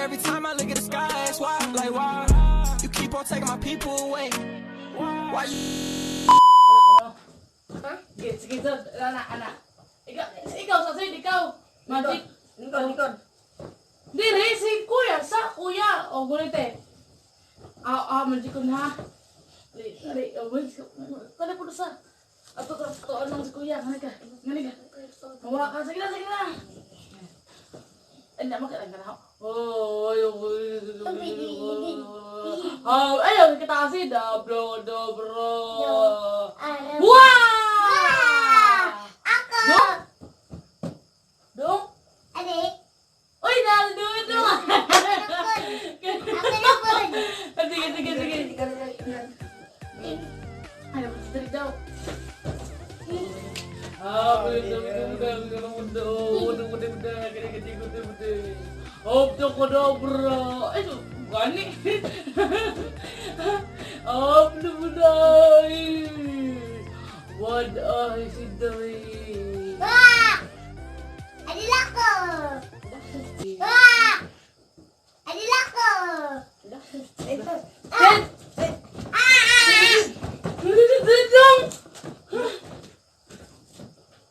Every time I look at the sky, ask why, like why? You keep on taking my people away. Why you? Ha? Sige, sige, sir. Ana, ana. Ikaw, ikaw, sa side, ikaw. Magic. Lingkod, lingkod. Dire, si kuya, sa kuya. O, gunite. Ah, ah, magic ko na. Dali, dali. O, wait. Kali po sa. Ato, ato, ato, anong si kuya. Ngani ka, ngani ka. Mawa ka, sige na, sige na. Ay, na, makita ka na. Oh, ay, oh, ayaw, kita kasi. Dobro, dobro. Wow! Ako! Dong? Dong? Ade? Uy, naldudong! Ako na po. Sige, sige, sige. Ano ba, dali daw. Ah, Abracadabra. Ay, gani. Abracadabra. One eye si Dre. Wah! Adila ko! Wah! Adila ko! Sit! Ah! Sit lang!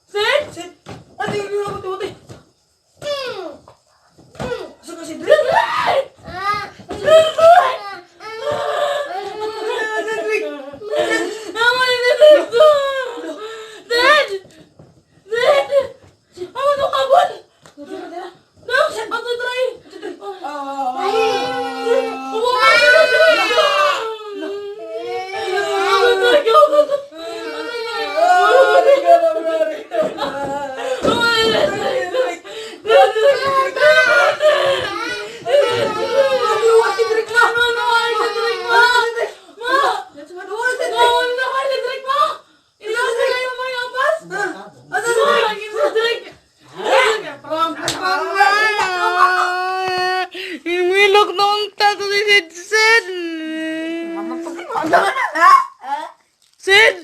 Sit! Sit. Ate, hindi na ako ate. Asa ka si Drake? Ah! Cedric! Dad! Dad! Ako to kabon! No, ako try. Ah! Ako try, ako Ah, Abracadabra, abracadabra. Maduwa si Drake, ma! Ma! Maduwa si Drake! Asa si Drake? Imilok noong tato si Sid Sid! Sid!